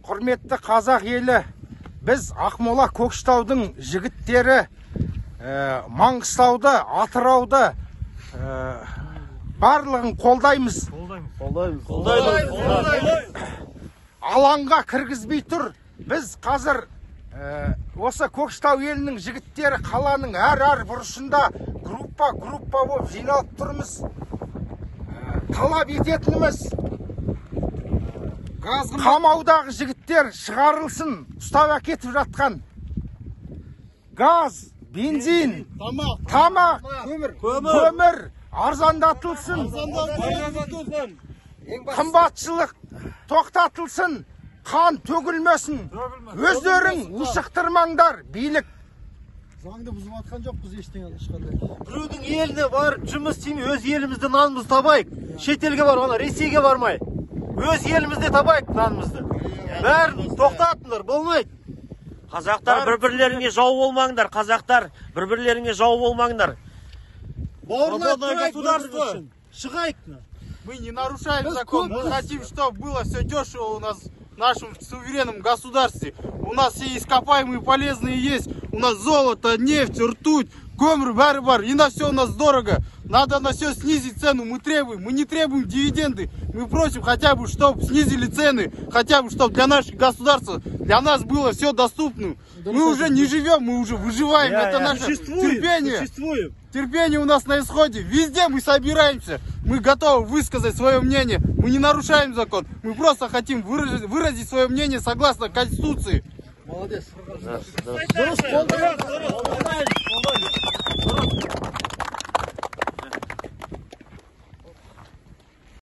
Құрметті қазақ елі, біз Ақмола Көкшетаудың жігіттері, Маңғыстауды, Атырауды, барлығын қолдаймыз. Қолдаймыз. Алаңға кіргізбей тұр. Біз қазір осы Көкшетау елінің жігіттері қаланың әр-әр бұрышында группа-группа болып жиналып тұрмыз. Талап ететініміз: қамаудағы жігіттер шығарылсын, ұстап әкетіп жатқан. Газ, бензин, тамақ, көмір арзандатылсын, қымбатшылық тоқтатылсын, қан төгілмесін. Өздерің ушықтырмаңдар, билік. Заңды бұзып жатқан жоқпыз ештеңе, ешқандай. Біреудің еліне барып жұмыс істемей, өз елімізде нанымызды табайық. Шетелге барып, ана Ресейге бармай. Өз елімізде табайық нанымызды. Бәрін тоқтатыңдар, болмайды. Қазақтар, бір-бірлеріңе жау болмаңдар, қазақтар, бір-бірлеріңе жау болмаңдар. Бауырлар, государство. Шығайық. Мы не нарушаем закон, мы хотим, чтобы было все дешево у нас в нашем суверенном государстве. У нас все ископаемые полезные есть. У нас золото, нефть, ртуть, көмір, бәрі бар. И на все у нас дорого. Надо на все снизить цену. Мы требуем. Мы не требуем дивиденды. Мы просим хотя бы, чтобы снизили цены. Хотя бы, чтобы для нашего государства, для нас было все доступно. Мы уже не живем, мы уже выживаем. Это наше терпение. Существуем. Терпение у нас на исходе. Везде мы собираемся. Мы готовы высказать свое мнение. Мы не нарушаем закон. Мы просто хотим выразить свое мнение согласно Конституции. Молодец. Дұрыс, қолдаймыз. Қолдаймыз.